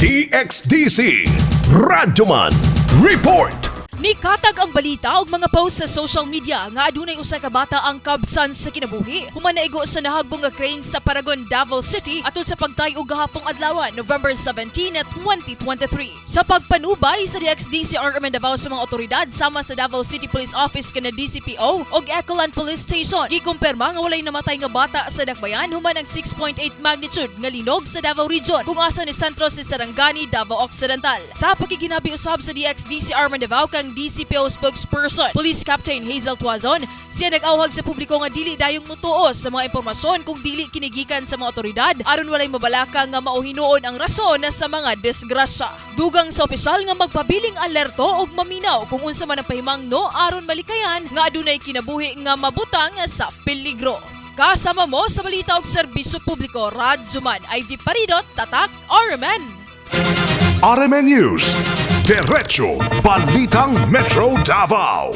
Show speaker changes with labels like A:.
A: DXDC Radyoman Report.
B: Nikatag ang balita og mga post sa social media nga adunay usa ka bata ang kabsan sa kinabuhi human naigo sa nahagbong nga crane sa Paragon, Davao City atol sa pagtay-og gahapong adlaw, November 17, 2023. Sa pagpanubay sa DXDC RMN Davao sa mga otoridad sama sa Davao City Police Office kana DCPO og Ecoland Police Station, gikumpirma nga walay namatay nga bata sa dakbayan human ang 6.8 magnitude nga linog sa Davao Region kung asa ni sentro si Sarangani, Davao Occidental. Sa pagkiginabi usab sa DXDC RMN Davao kang DCPO spokesperson Police Captain Hazel Tuazon, siya nag-awhag sa publiko nga dili dayong mutuo sa mga impormasyon kung dili kini gikan sa mga otoridad aron walay mabalaka nga mao hinuon ang rason sa mga disgrasya. Dugang sa opisyal nga magpabiling alerto ug maminaw kung unsa man ang pahimangno aron malikayan nga adunay kinabuhi nga mabutang sa peligro. Kasama mo sa balita og serbisyo publiko, Radyoman Ivy Paridot, Tatak RMN.
A: RMN News. Diretso Balitang Metro Davao.